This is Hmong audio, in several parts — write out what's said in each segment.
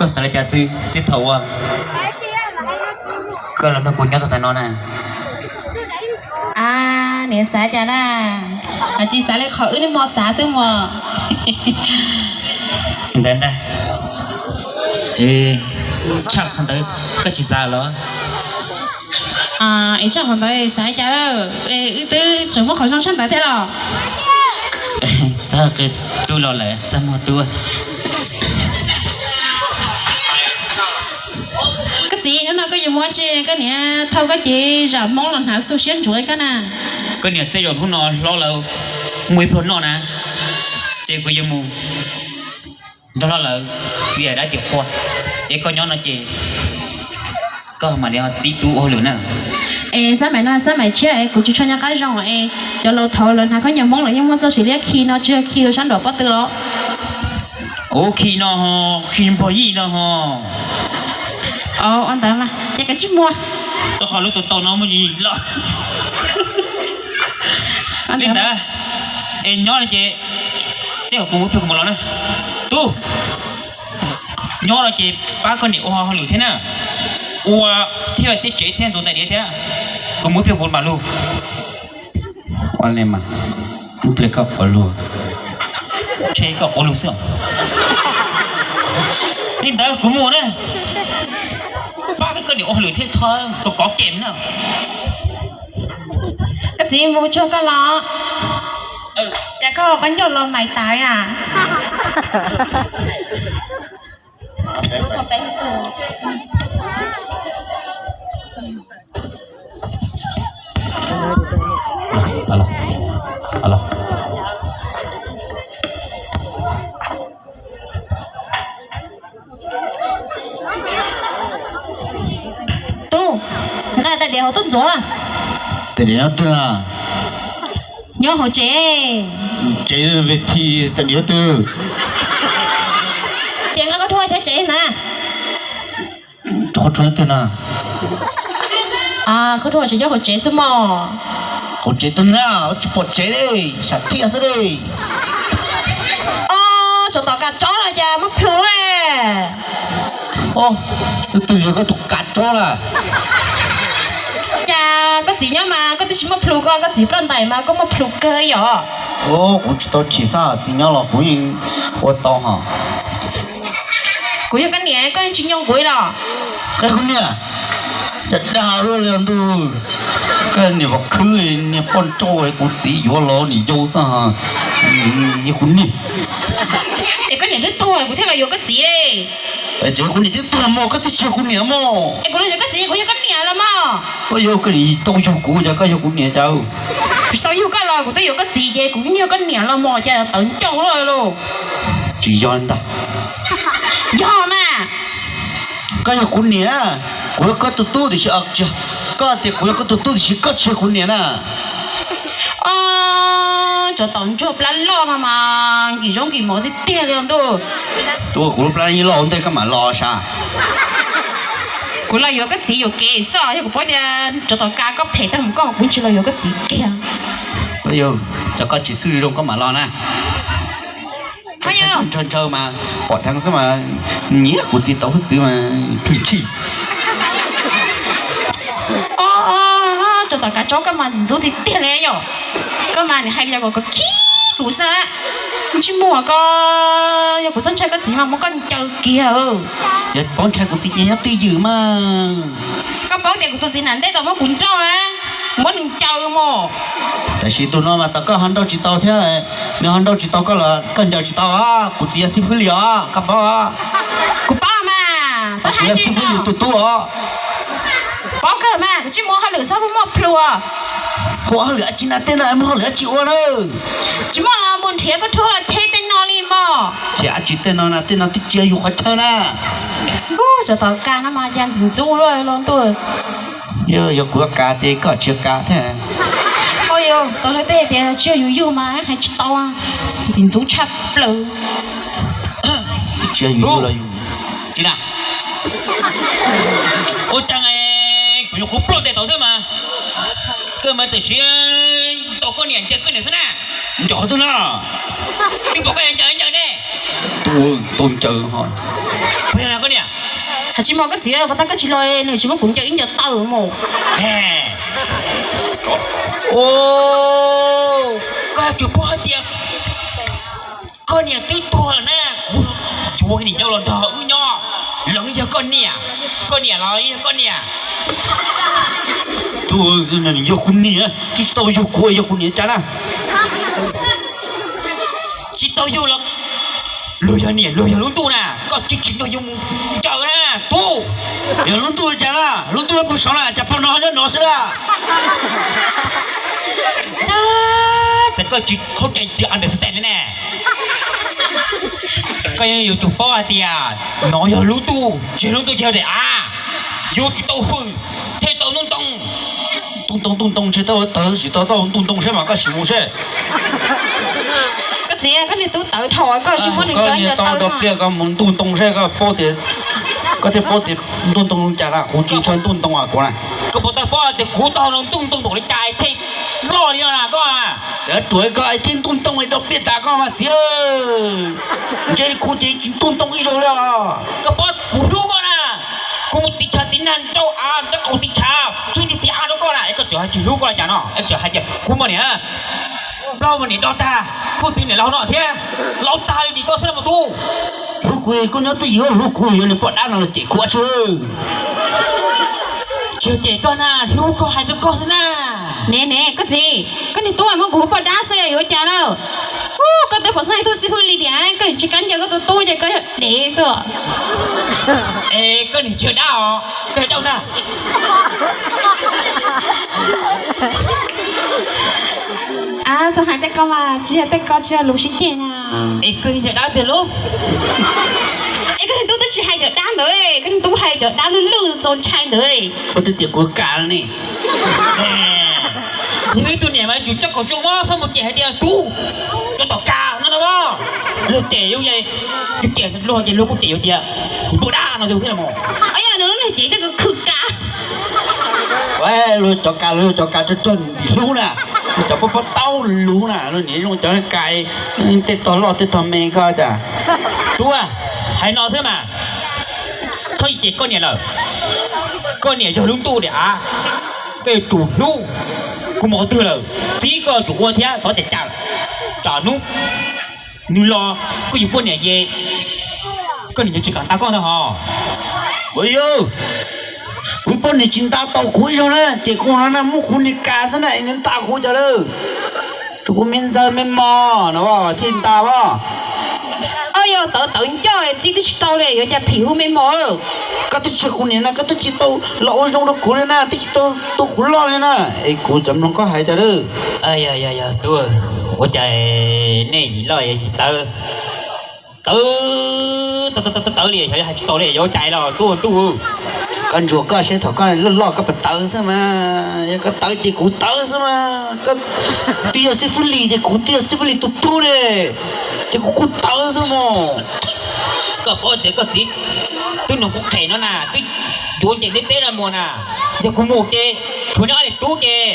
Koj xav li cas xwb, txij thaum uas koj los nrog kuv nyob txog tav no na? A, niam xav cas na? Tsis xav li qhov wb niaj hmo xav xwb mas. Ntawd ntag. Tshaj qhov ntawd koj tsis xav los? Es tshaj qhov ntawd xav cas? Wb twb tseem muaj qhov zoo tshaj ntawd thiab los? Xav qw tub los lawm txaj muag tub. Koj txiv, hnub no koj yuav mus tsi? Koj niam thauj koj cev zam Hmoob los hnav xu siab ntsuav koj na. Koj niam tej zaum hnub no hlob lawm, muaj ib pluag noj na, ces kuv yuav mus nrog hlob lawm txiav dab tim qhua, es koj nyob no ces koj mam li txib tub ua hauj lwm na. Es xab maim no xab maim tshiab es kuv tsis tshua nco qab zoo es cov laus thaud lawv hnav khaub ncaws Hmoob los yeej muaj txoj siv liab khi no, tsis yog khi rau sab nraum pob tw los? Ua khi no, khi npog yij no ho. Ua ntawd mas ces kav tsij muag. Koj qhov lub tau tau no muaj yij los. Li ntawd es nyob no ces tej zaum kuv muab pliag kuv mam los na. Tub, nyob no ces pab koj niam ua hauj lwm thiab na, ua thiab thiab tsev thiab ntxuav tais diav thiab, kuv muab pliag kuv mam lug. Ua li mas, muab pliag koj quav lug, ntshe koj quav lug xwb. Li ntawd kuv mus na, pab koj niam ua hauj lwm thiab txhob kov kov kem na. Koj txiv mus tsuag koj los, cas koj qaub ncaug los mais tas a? Tub, nqa tais diav hauv tuaj ntxuav. Tais diav nyob twg na? Nyob hauv tsev. Tsev ve thi tais diav twg? Ces nqa koj rhuaj chaw tsev na. Koj rhuaj twg na? Koj rhuaj tsev nyob hauv tsev xwb mog. Hauv tsev twg na? Tsis pom tsev li, sam thiaj xwb li. Tsov tom kas tsob no cas muaj plhus le. Twb twg yog koj tus kas tsob na? Cas koj txiv nyob mas koj twb tsis muaj plhus, koj koj txiv ploj ntais mas koj muaj plhus kawg yom. Kuv tsis tau chim xab txiv nyob los kuv yeej ua tau hos. Kuv yog koj niam koj yeej tsis nco kuv li los? Qe kuv niam, cas dag luaj li ntuj. Koj niam vam khwb, niag poj nrauj, kuv txiv yuav los niam yau xwb, yog kuv niam. Es koj niam twb tuag kuv thiaj los yuav koj txiv li. Ces kuv niam twb tuag mog, koj twb tsis yog kuv niam mog. Es kuv los yuav koj txiv, kuv yog koj niam los mog. Koj yog koj niam tau yug kuv, cas koj yog kuv niam cas? Kuv tsis tau yug koj los kuv twb yuav koj txiv ces kuv yog koj niam los mog, cas tawv ncauj luaj li. Tsis yog ntag. Yog mas. Koj yog kuv niam, kuv yog koj tus tub tiam sis, koj tias kuv yog koj tus tub tiam sis koj tsis yog kuv niam na. Tsov tom ntsuag plab loj no mas nkim zaub nkim mov tiag tiag li ntuj. Tus kuv lub plab yeej loj ua ntej koj mam los sav. Kuv los yuav koj txiv yuam kev xwb, yog kuv paub tias tsov tom kas koj phem tag mus koj kuv tsis los yuav koj txiv kiag. Yog, cov koj tsis xwb zoo koj mam los na. Ntshaw ntshaw mas pom dheev xwb mas, nyiam kuv txiv tau hwj txwv mas, plhws tshij. Tsov tom kas tsob koj mas ntxim ntxub tiag tiag li yom. Koj mas nim hais li ko koj khib kuv xwb. Tsis muaj koj, yog kuv txhob ntshai koj txiv mas muab koj ncaws kiag. Yog paub ntshai kuv txiv ces nyob twj ywm mas. Koj paub tias kuv tus txiv nam ntej tau muab kuv nrauj na, muab nws ncaws mos. Tab sis tus no mas tau koj ho nrauj tsis tau thiab, nws ho nrauj tsis tau koj los koj ncaws tsis tau os, kuv txiv yog xib fwb li os, koj paub. Kuv paub mas, txhob hais li xib fwb li tus tub os. Paub kawg mas, kuv tsis muaj hauj lwm txhob muaj plhus. Hu hauj lwm dab tsi na, tej no muaj hauj lwm dab tsi ua na? Tsis muaj los mus nrhiav paj rhuab los cheb tej no li mos. Nrhiav dab tsi tej no na, tej no twb tsis yog yus qhov chaw na. Tsov tom kas no mas cas ntxim ntxub luaj li ntuj. Yog kuv yuav kas ces koj tsis yuav kas thiab. Tau lawv tej tias tsis yog yus yug mas hais tsis tau, ntxim ntxub tshaj plaws. Tsis yog yus yug los yus tsis na. Ua cas kuv nyuam qhuav ploj ntais tau xwb mas, koj mas tam sim ntaus koj niam ncaws koj niam xwb na. Ncaws qhov twg no? Twb pom koj niam ncaws ncaws ne. Tus ncaws ho. Koj niam, hais tsis mos koj txiv, puas tau koj tsis los nws tsis muab kuv ncaws ib ncaws taw mus. Koj tsuas paub hais tias koj niam twb tuag na, kuv yuav niam yau los nrog wb nyob, los yog koj niam, koj niam los yog koj niam. Yog kuv niam, twb tsis tau yug kuv, yog kuv niam cas na. Tsis tau yug los luag yog niam luag yog lub ntuj na, koj tsis tsis nrog yus mus ncaws na tub. Yog lub ntuj cas na, lub ntuj puag saud na, cas puag no nyob no xwb na. Cas koj tsis khaub cai tsis understand li ne. Koj yuav tsum paub hais tias no yog lub ntuj, tsis yog lub ntuj ces yog daim av, yuav tsum tau hwm thiaj tau ntuj ntoo. Ntuj ntoo ntuj ntoo seb tau tawv tsis tau tau ntuj ntoo seb mas koj sim mus seb. Koj txiv, koj niag tub tawv dhau koj tsis muab nws cov ncaws tau pliaj koj mus ntuj ntoo seb koj paub tias, koj thiaj paub tias ntuj ntoo cas na, kuv tsis ntshaw ntuj ntoo kuv na. Koj puas tau paub tias kuv tau ntuj ntoo npaum li cas thiaj loj li no na koj? Txawm ruam koj thiaj ntuj ntoo do pliaj tas koj mas txiv. Ntshe li kuv ces tsis ntuj ntoo ib zaug li os. Koj paub kuv hlub koj na, kuv mus tiv chav tiv nag rau av rau qaum tiv chav xwb tig tig av rau koj na, es koj tseem hais tsis hlub koj li cas no, es tseem hais tias kuv mas niam, plaub mas niam do tag, kuj txiv niam laus no thiab, laus tag li tim koj xwb na mas tub. Hlub kuv kuj nyob twj ywm, hlub kuv yuav niag poj dab no los cem kuv tsis. Tsis yog cem koj na, hlub koj hais rau koj xwb na. Ne ne koj txiv, koj niag tub muab kuv poj dab xwb yuav cas na. Koj twb pom xeeb tub xib hwb li tias koj tsis kam ncaws koj tus tub ces koj yog dev xwb. Es koj niag tsis yog dab os, koj yog dab ntag. Txhob hais tej ko mas tsis yog tej ko, tsis yog lus sib ceg na. Es koj yog dab tiag lauj. Es koj niag tub twb tsis hais cov dab ntawd, koj niag tub hais cov dab lwj lwj txaus ntshai ntawd. Koj twb tias kuv kam ne. Yog ib tug niam mas yuav tsum coj kaum xyoo mob txhob mus cem hais tias tub, cov tom kas no no. Luag cem yus, yus cem luag ces luag kuj cem yus tias npua dab no yus thiaj mus. Yog nws lub niag cev tej khwv kav. Luag cov kas, luag cov kas rog rog ntxim hlub na, luag cov pob pob taub lug na, luag niam zoo cov kas tej tog loj tej tog me koj cas. Tub, hais no xwb mas, txhob cem koj niam lawm. Koj niam yog lub ntuj daim av, koj yuav tsum hlub. Kuv mus qhov twg lawm, txib koj yuav tsum ua thiab, txhob cem cas. Tsam hnub nws los koj yuav poj niam ces koj niam yuav tsis kam nta koj ntag hos. Ua yog kuv poj niam tsis nta tau kuv ib zaug na, ces kuv no na muab kuv niag kas xwb na es nws nta kuv cov lawm. Rau kuv me ntxawg me mos no thiaj nta os. Yog tawv tawv ncauj txib twb tsis tau li, yuav cas phim hu me mos. Koj twb tsis yog kuv niam na, koj twb tsis tau los ua zoo rau kuv li na, twb tsis tau tu kuv loj li na, es kuv cov mloog koj hais cas lawm. Ua cas nej yim loj yim tawv, tawv tawv li, xyov hais tsis tau li, yuav ua cas los tuaj ntuj. Koj ntsuas koj seb thaum koj loj loj koj puas tawv xwb mas, yog koj tawv ces kuv tawv xwb mas. Koj twb yog xib fwb Lis ces kuv twb yog xib fwb Lis tus tub ne, ces kuv kuj tawv xwb mos. Koj paub tias koj txiv twb nug kuv qhem no na, twb yuav nce ntiaj teb no mus na, yog kuv mus ces tshuav neb ob niam tub ces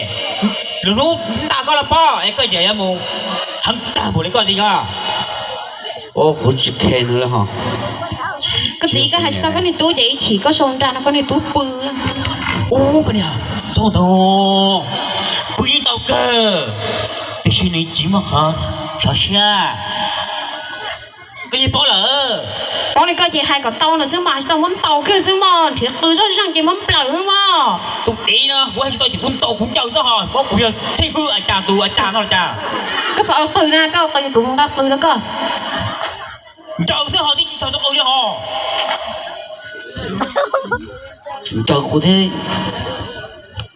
lwm hnub nta koj los pob es koj yam yuav mus heev tag npaum li koj li os. Kuv tsis khe nws li hos. Koj txiv, koj hais tsis tau koj niag tub ces ib chim koj sau nra no koj niag tub pw. Ub, koj niag tub ntag, pw yeej tau kawg, tiam sis nws tsis muaj qhov sov siab. Koj yeej paub lawm. Paub li koj ces hais kom tau no xwb mas, tsis tau muab ntaus kiag xwb mog, nrhiav qw zoj zeeg ces muab nplawm xwb mog. Tus dev no kuv hais tsis tau ces kuv ntaus kuv ncaws xwb hos, paub kuv yog xib hwb a cas tus a cas no cas. Koj puas qw na, koj qw kuv nqa qw rau koj. Ncaws xwb hos, twb tsis txog tau qw li hos. Ncaws kuv thiab.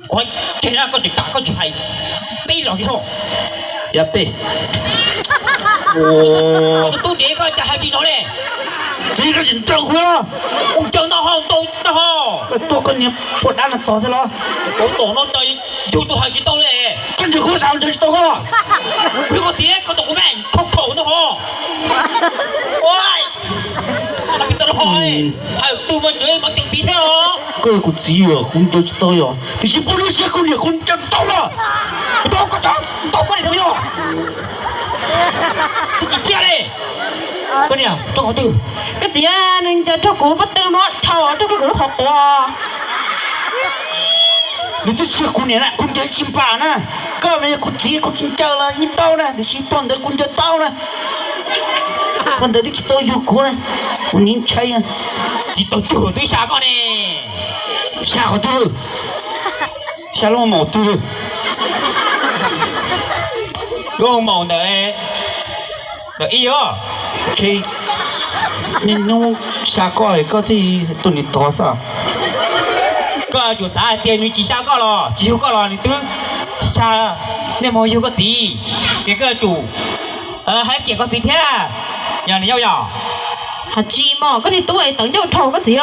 Kuv hais tseg na, koj tseem kam koj tsis hais. Peb los kiag hos. Yog peb. Koj tus tub dev koj cas hais tsis hnov li. Txiv, koj tsis ncaws kuv los? Kuv ncaws ntau hos, ntau ntau hos. Koj tuaj koj niag poj dab no tog thiab los? Koj tom no cas yug tus hais tsis tau li. Koj ncaws kuv xav ncaws tsis tau koj. Kuv yog koj txiv, koj tom kuv me khau khaum ntau hos. Hais tus mas ncaws mas ncaws txiv thiab los? Koj yog kuv txiv os, kuv ncaws tsis tau yog, tiam sis poj lub siab koj niam kuv ncaws tau los. Kuv tau koj tau, tau koj niam tau yog. Kuv tsis txia li. Koj niam, rau qhov twg? Koj txiv, nws ncaws raug kuv pob tw mob dhau raug kiag kuv lub qhov quav. Nws twb tsis yog kuv niam na, kuv ncaws tsis npam na. Koj mas yog kuv txiv, kuv ncaws los yeej tau na, tiam sis pog ntawd kuv ncaws tau na. Pog ntawd twb tsis tau yug kuv na, kuv nim ntshai. Tsis tau cuag twb xya koj ne. Xya qhov twg? Xya lub maum twg? Lub maum ntawm, ntawm ib os. Niaj hnub xya koj, koj thiaj tuaj niam tov xwb. Koj yuav xav hais tias nws tsis xya koj los tsis yug koj los nws twb xya nej mus yug koj txiv, ces koj yuav tsum hais kiam koj txiv thiab. Yog nws yauj yog? Hais tsis mos, koj niag tub es tawv ncauj dhau, koj txiv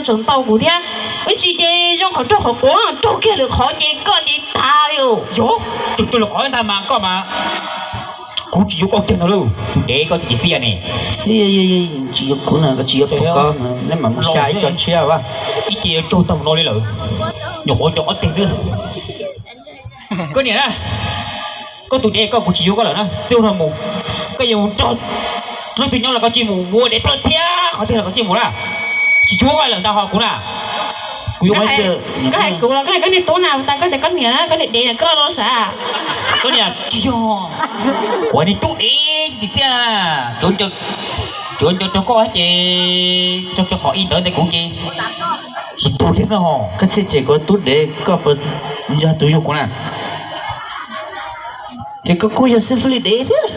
tseem ntaus kuv thiab. Ib ntsis ces zoo qhov raug qhov quav, raug kiag lwm qhov ces koj ces tag li. Yog, raug lwm qhov ntag mas koj mas, kuv tsis yuav koj kiag ntag lauj, tus dev koj tsis txiaj ne. Tsis yuav kuv na, koj tsis yuav pom koj, neb mam mus xya ib co tshiab. Ib ce yuav raug tag no li lawm, nyuam qhuav nco ob teg xwb. Koj niam na, koj tus dev koj, kuv tsis yuav koj lawm na, txij no mus koj yuav mus nrog leej twg nyob los koj tsis mus, mus ua dev thawj thiab qhov twg los koj tsis mus na. Tsis yuav koj lawm ntag ho kuv na. Kuv yuav, koj hais kuv los koj hais koj niag tub na, tas koj tias koj niam na, koj niam dev koj los sav. Koj niam tsis yog, kuv niag tub dev tsis txiaj, tsuav nco rau koj ces rau kiag qhov ib ntawd ntag kuv ces tsis tuag thiab xwb ho. Koj txhob cem kuv tub dev, koj puas yog tus yug kuv na? Ces koj kuj yog xib fwb li dev thiab.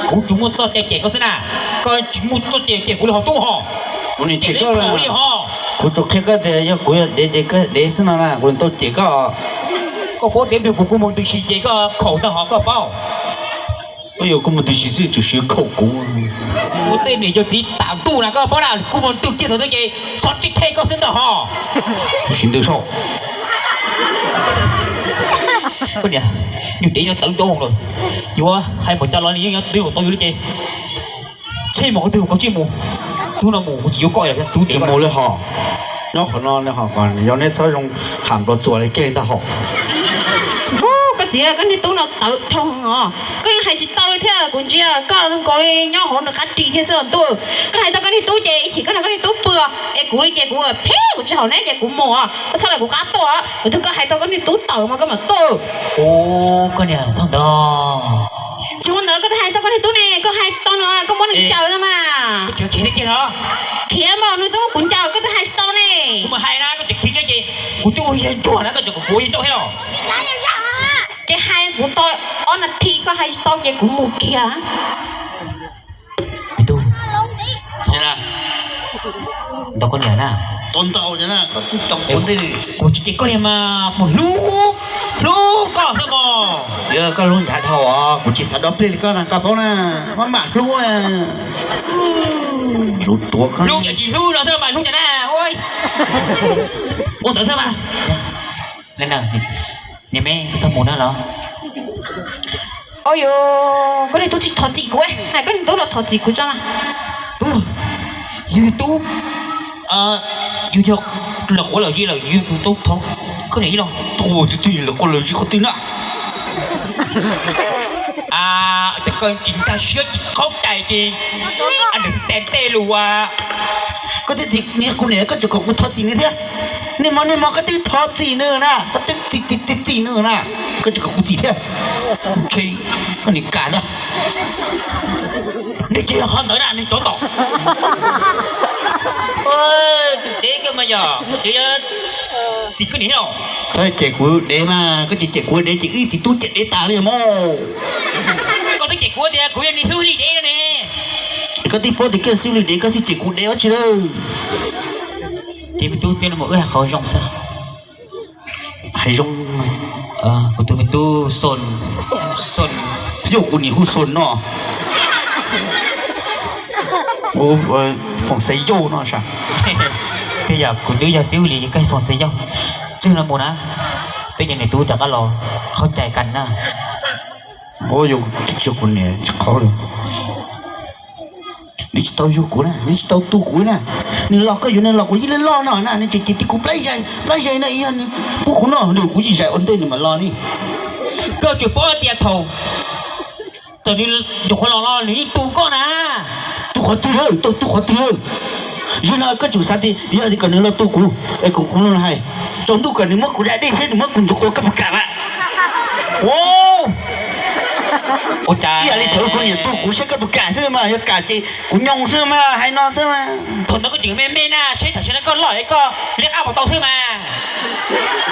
Kuv tsuas muaj txoj cai cem koj xwb na, koj tsis muaj txoj cai cem kuv li ho tub ho. Kuv niam cem koj li ho. Kuv tsuas qhia koj tias yog kuv yog dev ces koj dev xwb no na, kuv tau cem koj. Koj paub tias pliag kuv kuj mus ntws si ces koj khaum ntag ho koj paub. Koj yuav kuj mus ntws si xwb, tsuas siv khaum kuv. Kuv tej niam yog txiv tam ntuj na koj paub na, kuj mus ntws kiag thaum twg ces txhob tib thej koj xwb ntag ho. Kuv siv ntws saib. Koj niam, yus dev nyob tawv ncauj lawm, yuav hais npaum cas los nws yeej yuav twv kom tau yus li ces. Tsheb mus qhov twg koj tsis mus, hnub no mus kuv tsis yuav koj, tub dev mus li ho. Nyob qhov no li ho, yog neb txhob zoo ham nplo txuas li kiag li ntag ho. Koj txiv, koj niag tub no tawv dhau os, koj yeej hais tsis tau li thiab. Kuv ntsia koj zoo nkaus li nyob hauv nws qab ris thiab xwb os ntuj. Koj hais tau koj niag tub ces ib chim koj nrog koj niag tub pw, es kuv li ces kuv phem, kuv tsis haum neb ces kuv mus os, koj txhob lam kuv qab tuaj. Kuv twb koj hais tau koj niag tub tawv mas koj mam tuaj. Ua, koj niam txhob ntawd. Tsis ua ntawd, koj twb hais tau koj niag tub ne, koj hais tau no koj muab nws ncaws no mas. Khiav mas nws twb muab kuv ncaws, koj twb hais tsis tau ne. Kuv twb ua yawg nruag na, koj tseem kom kuv ua yawg nruag thiab los? Ces hais kuv tau ob nas this, koj hais tsis tau ces kuv mus kiag. Ntau koj niam na. Kuv tsis cem koj li mas kuv hlub, hlub koj xwb mos. Koj hlub ncav dhau os, kuv tsis xav dob plig li koj na, koj paub na, maj mam hlub. Hlub ruam koj. Hlub ces tsis hlub los xwb mas hlub cas na. Ua ntawd xwb mas. Niam me, koj txhob mus na los. Au yos, koj niag tub tsis thov txim kuv, hais koj niag tub los thov txim kuv tso mas. Yus tub, yus yog lawm quav lawm yig lawm yus tub thov koj niam yij los. Tus twg lawm quav lawm yig qhov twg na? Ces koj tsis nkag siab tsis qhaub cai ces nws tsis tes tej lus as. Koj twb tias nws yog kuv niam, koj tseem kom kuv thov txim nws thiab. Niaj hmo niaj hmo koj twb thov txim nws na, koj twb txim txim txim nws na, koj tseem kom kuv txim thiab. Ntshe koj niam kam ntag. Nws ces yog qhov ntawd na, nws cov tom. Tus dev koj mas yog, tsis yog txim koj niam los. Txhob cem kuv dev mas, koj tsis cem kuv dev ces wb txiv tub cem dev tas li mog. Koj twb cem kuv tias kuv yog niag xib hwb li dev ne. Koj twb paub tias koj xib hwb li dev, koj thiaj cem kuv dev ua tsi lawm. Ces me tub txiv no mus wb hais qhov zoo xwb. Hais zoo. Kuv tus me tub Xon, Xon. Yog kuv niam hu Xon no. Foom Xais Yauj no sas. Twb yog kuv twb yog xib hwb li koj Foom Xais Yauj. Txij no mus na, peb cov niam tub rov qab los qhaub cai kag na. Ua yus twb tsis yog kuv niam tsis qhaub li. Nws tsis tau yug kuv na, nws tsis tau tu kuv na. Nws los koj yuav nws los kuv yeej loj loj no na, nws tseem ces kuv plab zais plab zais no, yog nws pub kuv noj lwm kuv yeej zais ua ntej nws mam los li. Koj tsuas paub tias thaum Thaum nws nyuam qhuav los los nws yeej tu koj na. Tu qhov twg lawm, tau tu qhov twg lawm? Zaum no koj tsum xav tias yog tias kom nws los tu kuv es kuv, kuv los hais, tsaus ntuj kom nws muab kuv da dej seb nws muab kuv ntxuav qua koj puas kam mas. Ua cas ib yam li thaum kuv niam tu kuv seb koj puas kam xwb mas, yog kam ces kuv nyoo xwb mas, hais no xwb mas. Thaum ntawd koj tseem me me na, seb thaum sib no koj loj es koj liab qab puas tau xwb mas.